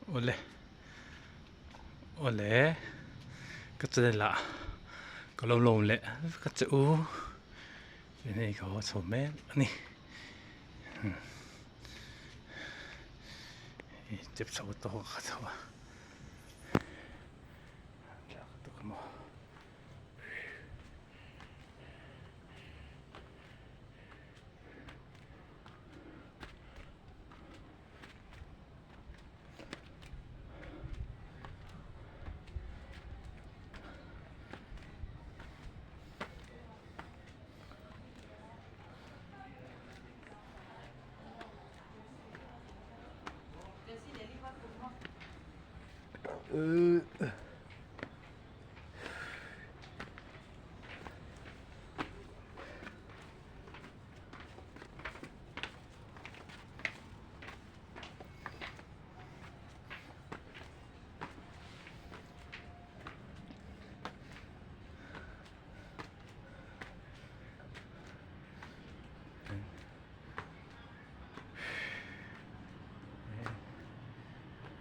Awle awle ka channel ah ka lo lawm leh ka che u hei ka haw chho mek a ni step chho tawk ka chho a.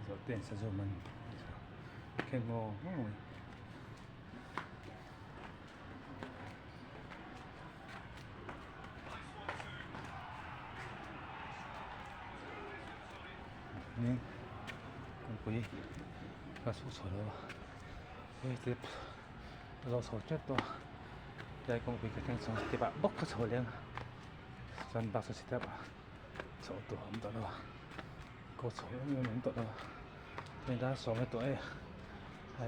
Zawhte an sazu man khen ngawng ngawng mai. Ni kawngpui ka chhuk chho lo a hei step a zawh chho tep tawh a tlai kawngpui ka thleng chho step ah bawk ka chho leh ang chuan bus a step ah chhoh tur a awm tawh lo a ko chho em em a awm tawh lo a hei dar sawm a tawh e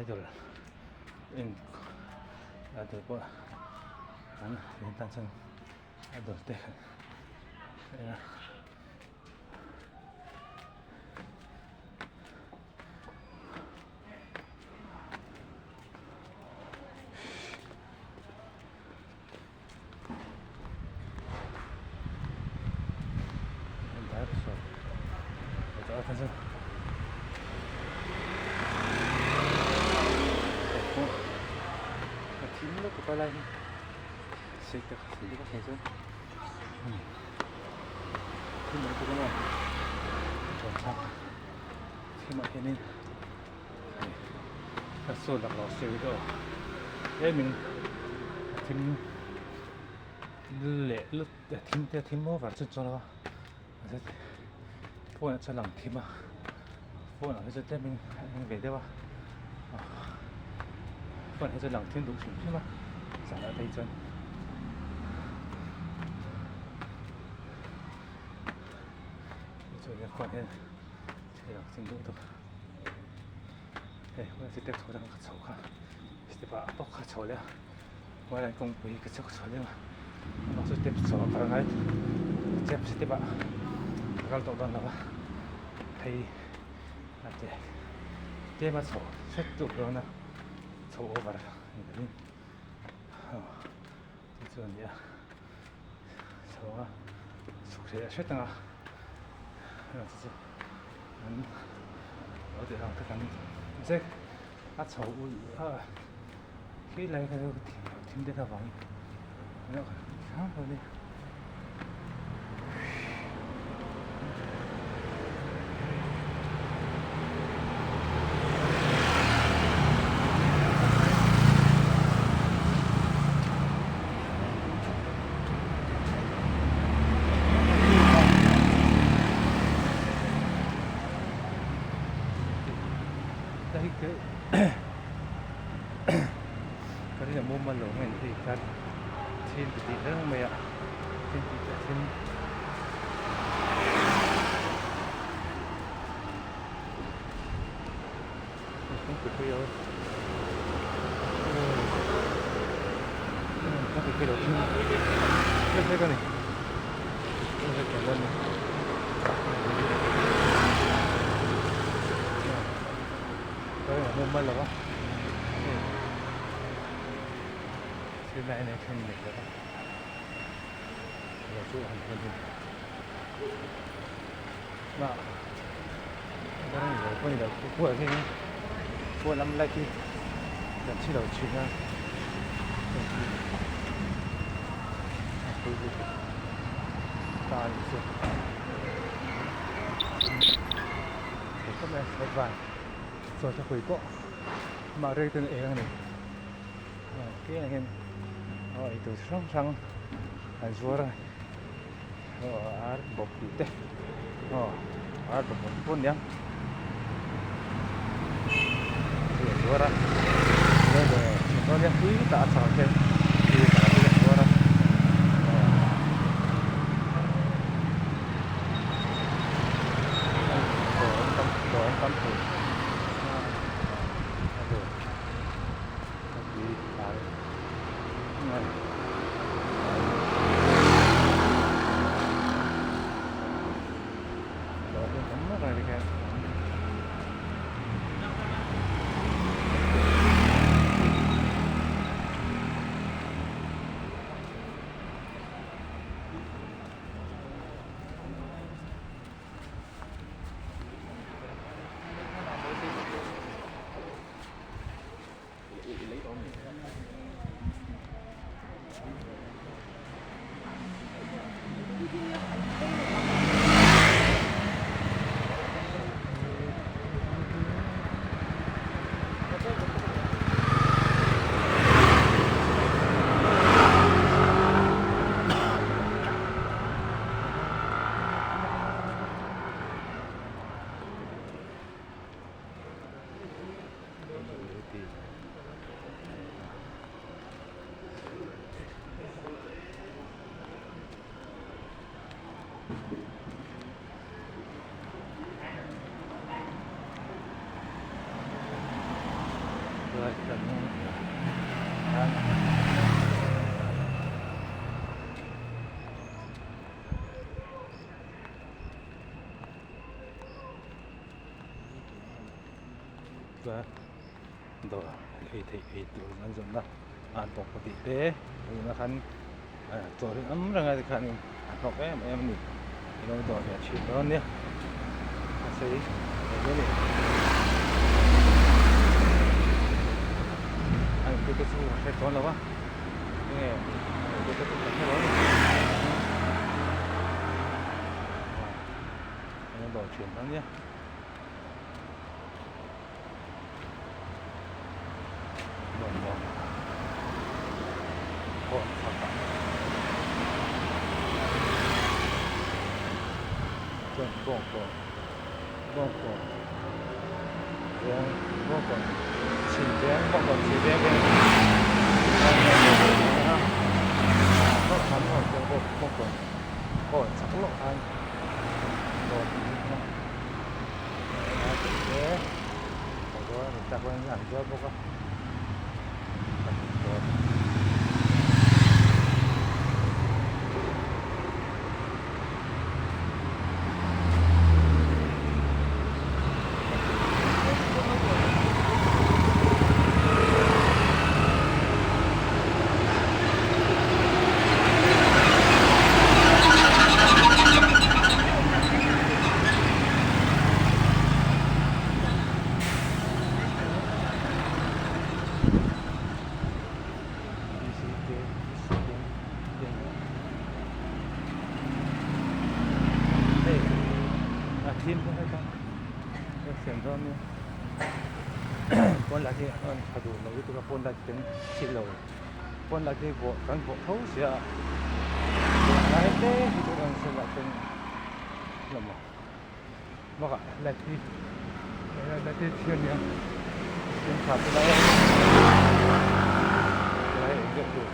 idol en idol pawh an tan chuan idol te en a. Thil mai bawk a maw chuan thlak thimah hianin hei ka saw lak lo se ilo tlemin a thim leh lut a thim te a thim over chu chuan a phone ah chuan a lang thim a phone ah hi chuan tlemin a eng ve deuh a phone ah hi chuan a lang thim duh hrim hrim a zanah phei chuan. Chuan phone hian thil ang chin duh tawp hei step chho dang ka chho kha step ah bawk kha chho leh a hnuaiah kawngpui ka chhuk chho leh a amah chu step chho a kal ngai step step ah ka kal tawh dawn lo a phei a ti tlem a chho hret tur dawn a chho over ni lovin aw chu chu a ni a chho a chhuk theih a hret ang a chu chu an lo tih ang tak ang zek a chho ulh a khi lai kha chu thim deuh avangin Ka rin a mumal lo nge hei hian thil ti tih reng mai a thil tih te thil thei khawp mai a side van chaw thapui pawh amah rei ten eng a ni kiangah hian aw eitur chi hrang hrang an zuar a aw ar bawp tih te aw ar bawp ang te pawh a niang hei a zuar a tah a chhakah khian a zuar a. Chuan dawr ei theih ei tur an zawrhna an pawk pahnih te tunah khan chaw hi awm reng a tikhanin a hnawk em em a ni ilo dawr ve thin dawn nia a sei thei hle a ni a intu te chu a hre chuan lo va enge a intu te chu ka hre lo a ni ilo dawr thin dawn nia. Chuan bawngkawn bawngkawn veng bawngkawn chhim veng bawngkawn chhim veng veng bawngkawn kawn chak lawk khan dawr Hei a thim bawk a ka siam dawn nia pawn lah hi a rawn tha duh lo lutuk a pawn light te chhi lo pawn light hi vuah kan vuah tho sia a vuah lai te hi chu rawn sawi lah chuan hlawm a bakah light hi light hi chhi a nia siam tha te lai a eng deuh tur.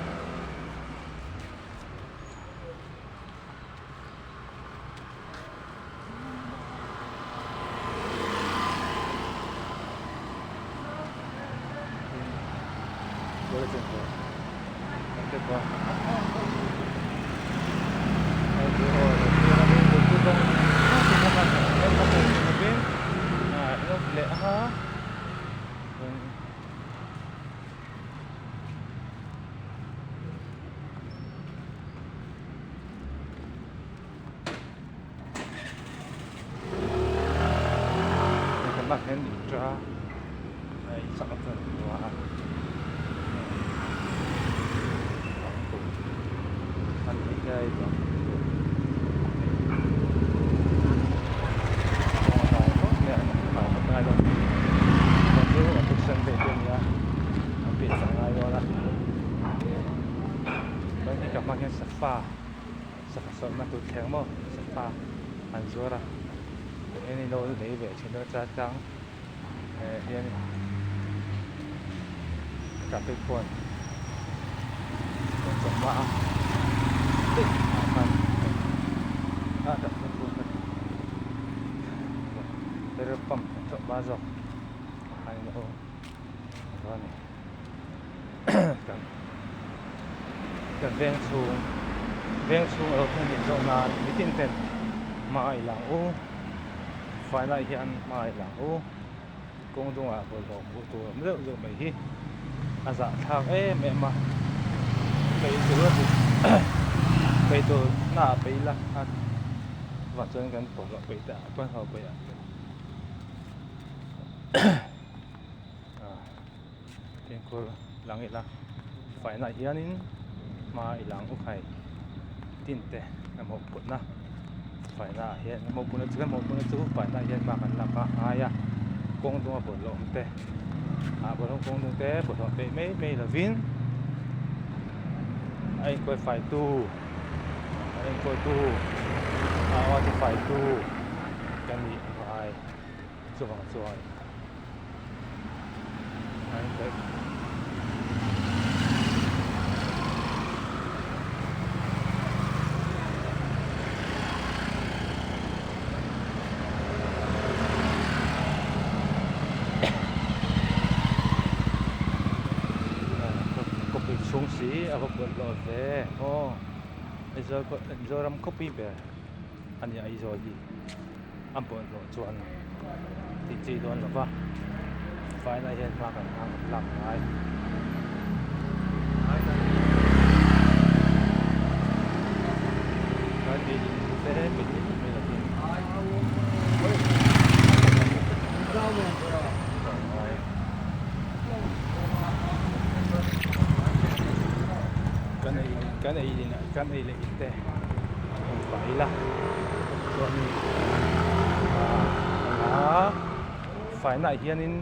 Sawrhna tur thleng maw sangha an zuar a eng ilo lei ve thin a chaltlang eh hian traffic pawn rawn chawm a ah khan a traffic pawn kha petrol pump an chawm a zawk a ilo a ni. Kan veng chhung veng chhung alo thleng dik zawk nan mitin ten hma i lang u faina hian hma i lang u kawng dungah bawlhhlawh hmuh tur awm deuh deuh mai hi a zahthlak em em a peih tur a dik peih tur hnaah peih ila a vang chuan kan bawlhhlawh peih te ah chuan ho peih ah Fimkhur lang ila faina hianin hma i lang uk hai tin te a mawhphurhna faina ah hian a mawhphurhna chu kan mawhphurhna chu faina ah hian hma kan lak a ngai a kawng dunga bawlhhlawh awm te ah bawlhhlawh kawng dung te bawlhhlawh peih mai mai lovin a inkawi fai tu a enkawl tu a aw ti fai tu ka nih a ngai. Chuvang chuan an kaih khawpui chhung si a va bawlhhlawh ve aw Aizawl Mizoram khawpui ber a ni Aizawl hi. a bawlhhlawh chuan tih chi dawn lo va faina hian hma kan hmang lak ngai kan ei kan ei kan ei leh in te rawn fah ila chuanin ahh faina ah hianin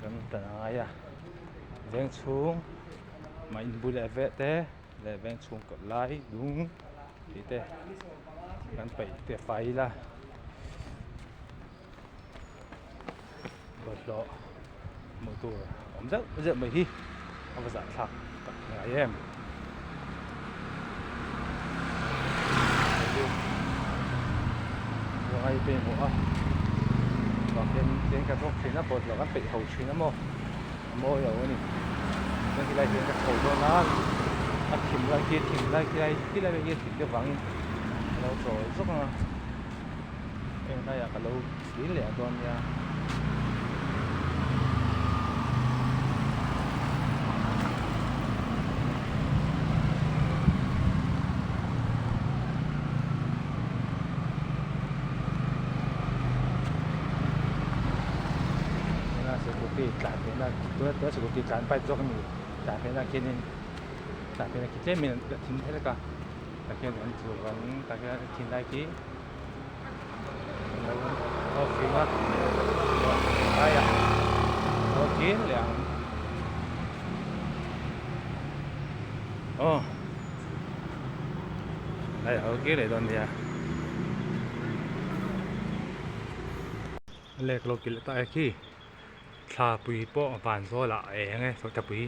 kan tlan a ngai a veng chhung mah in bul leh veh te leh veng chhung kawt lai lung tih te kan peih te fai ila bawlhhlawh hmuh tur awm zeuh zeuh mai hi a va zahthlak tak ngai em ngai pawimawh a vang hian tlem kan rawk thin a bawlhhlawh kan peih ho thin a maw a mawi lo a ni chuan helai hian ka chho dawn a a thim lai khi thim lai khi lai khi lai hi a thim deuh vangin a lo chawl zawk ang a. Heng hnaiah ka lo thlir leh dawn nia. Tuna scooty tlan theihna tuna tuna scooty tlan bike zawk a ni tlan theihna khianin tlan theihna khi tlemin a thim hlek a tah khian an chu ang tah khian a thin lai khi. Lek lo kilh ta e khi thla pui pawh van zawl ah a eng e thla pui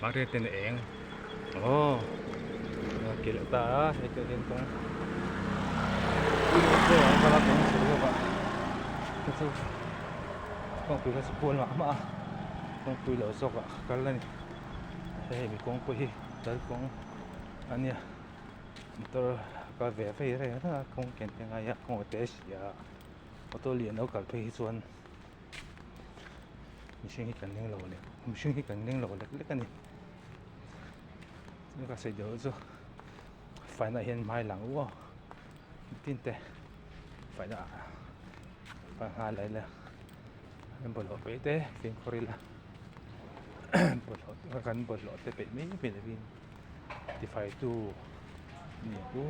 mahni ten a eng aw kilh ta a hei te hian kawng kawng chho deuh ah te chu kawngpui kha chu pual mah mah a kawngpui lo zawk ah ka kal a ni hei mi kawngpui hi kal kawng a nia motor a kal ve vei reng reng a kawng ken te ngai a kawng a te si a auto lian lo kal phei hi chuan. Mihring hi kan ring lo lek mihring hi kan ring lo lek lek a ni chu ka sawi deuh chu faina hian hmai lang uau tin te faina fai nghal lai la an bawlhhlawh peih te fimkhur ila bawlhhlawh kan bawlhhlawh te peih mai mai lovin tifai tu ni ang u.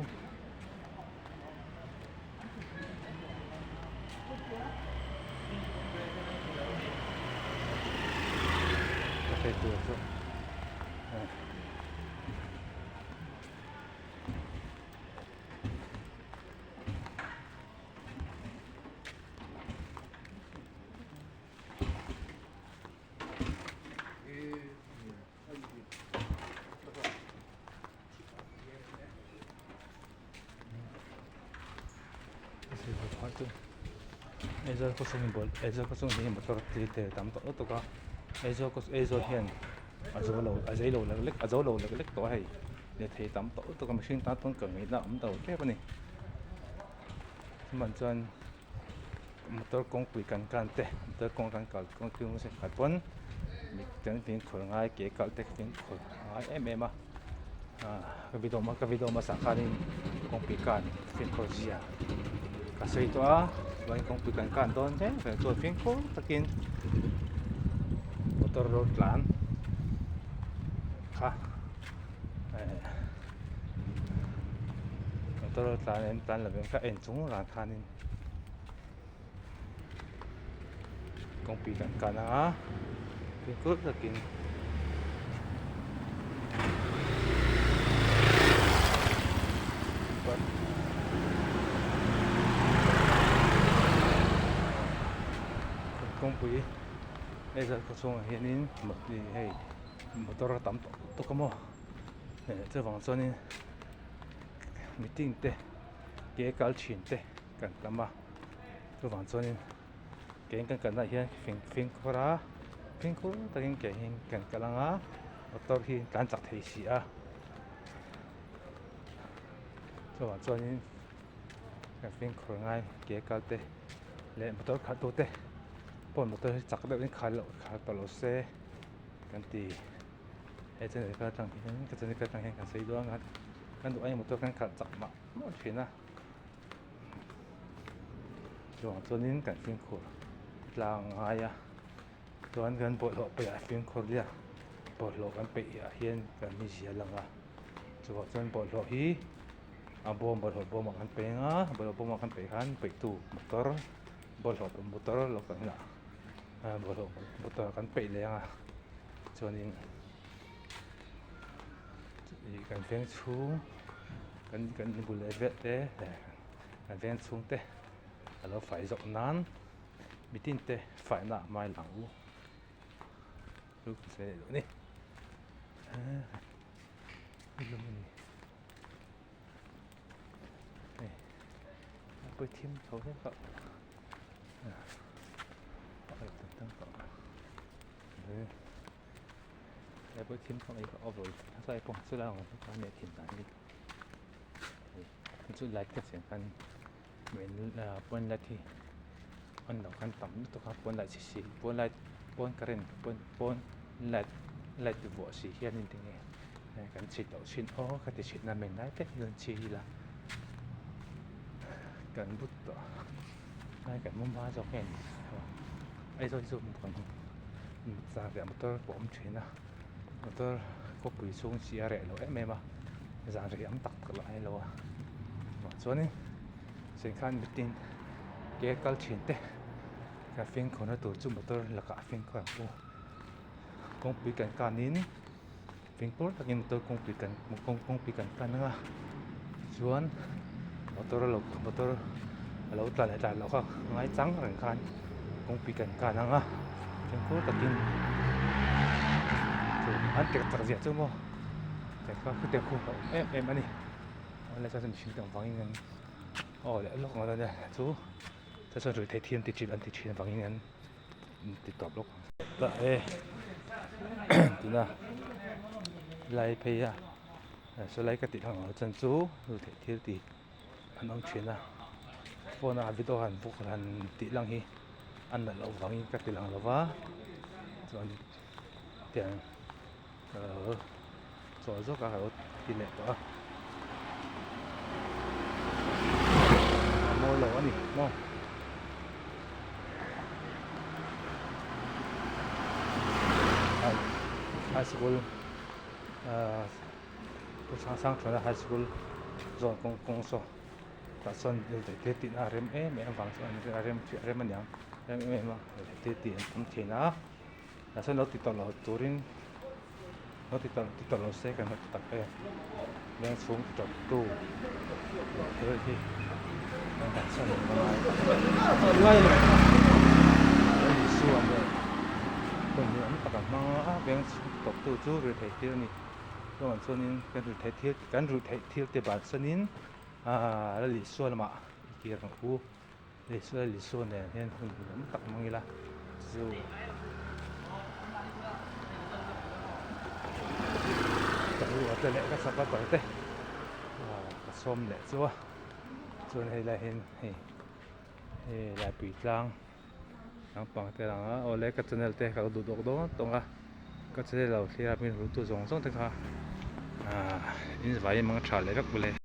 Ka hre tur chu Aizawl khaw chhung bawlh Aizawl khaw chhung hi motor te te tam tawh lutuk a Aizawl khaw Aizawl hian a zo lo a zei lo lek lek a zo lo lek lek tawh a hei lirthei tam tawh lutuk a mihring tan pawn kal ngaihna a awm ta lo tep a ni chuvang chuan motor kawngpui kan kan te motor kawng kan kal kal pawn kan fimkhur ngai ke kalh te fimkhur a ngai em em a ah ka video ka video hmasa khanin kawngpui kan fimkhur zia ka sawi tawh a chuan kawngpui kan kan dawn reng reng chuan fimkhur takin motor lo tlan kha eh motor lo tlan em tlan lovin ka en chung ran khanin kawngpui kan kan a fimkhur takin kawngpui Aizawl khaw chhungah hianin hei motor a tam tawh lutuk a maw chuvang chuanin meeting te ke kal thin te kan tam a chuvang chuanin ke kan kalnaah hian fimkhur a fimkhur takin ke hi kan kal ang a motor hi tlan chak thei si a chuvang chuanin kan fimkhur ngai ke kal te leh motor khalh tu te pawh motor hi chak deuhin khalh loh khalh tawh lo se kan ti he channel kal atang hian ka channel kal atang hian kan sawi dawn a kan duh aiin motor kan khalh chak mah mah thin a. Chuvang chuanin kan fimkhur tlang ngai a chuan kan bawlhhlawh peih ah fimkhur lia bawlhhlawh kan peih ah hian kan mizia a lang a chuvang chuan bawlhhlawh hi a bawm bawlhhlawh bawm ah kan peng a bawlhhlawh bawm ah kan peih khan peihtu motor bawlhhlawh motor lo kal hunah bawlhhlawh motor kan peih leh ang a chuanin ih kan veng chhung kan kan bul leh vel te kan veng chhung te a lo fai zawk nan mitin te faina a hmai lang u chu kan sawi leh duh a ni hei a pawi thim chho hle tawh he pawh thim thawm ei pawh a vawi hmasa pawh chu lai ang kha nia thin dan hi chu light ka chhiah khan pawn light hi on loh khan tam lutuk a pawn light chi si pawn light pawn current pawn pawn light light vuah si hianin tinge kan chhit loh thin aw ka ti thin a men lai te hian chhi ila kan but tawh a kan mu hma zawk nge ni Aizawl chu kan Zanriah motor pawh a awm thin a motor khawpui chhung chi a reh lo em em a zanriah am tak tak lah a ni lo a chuvang chuanin cheng khan mitin ke kal thin te ka fimkhurna tur chu motor lakah fimkhur ang u kawngpui kan kanin fimkhur takin motor kawngpui kan kawngpui kan kan ang a tichuan motor a lo motor a lo tla leh tla loh kha ngai chang reng khan kawngpui kan kan ang a fimkhur takin chu an tirh chak ziah chu maw kha khutiang khu a awm em em a ni awle chuan mihring tam vangin an aw leh lawk ang ania chu chuan ruihtheih thil an ti thin an ti thin avangin an ti tawp lawk ang ta e tuna lai phei a saw lai ka tih ang chuan chu ruihtheih thil tih an awm thin a phone a video han book han tih lang hi a nalh loh vangin ka ti lang lo va chuan tiang chaw zawk a ka lo ti leh tawh a a mawi lo a ni maw. High school ahh Pu Sangsangthuana high school zawn kawng kawng saw tah chuan thil tihna a rem em em avang chuan a rem a rem aniang rem em em a thil tih an tam thin a. Mahse lo ti tawh lo turin lo ti tawh ti tawh lo se kan hmu tak em veng chhung ti tawp tu thil hi kan bansan ngai Isua nen hun hi awm tak a hmang a veng chhung ti tawp tu chu ruihtheih thil a ni chuan chuanin kan ruihtheih thil kan ruihtheih thil te bansanin aaa Lal Isua lamah i kir ang u. Isua Isua nen hian hun tam tak hmang ila chu ka ru te leh ka chapal te ka sawm leh chu a chuan hei lai hian hei hei laipui tlang naupang te lang a awle ka channel te ka lo duh dawk dawn tawng a ka channel lo thlir a min hruaitu zawng zawng te kha ahh in vai mang tha leh vek bawlh e.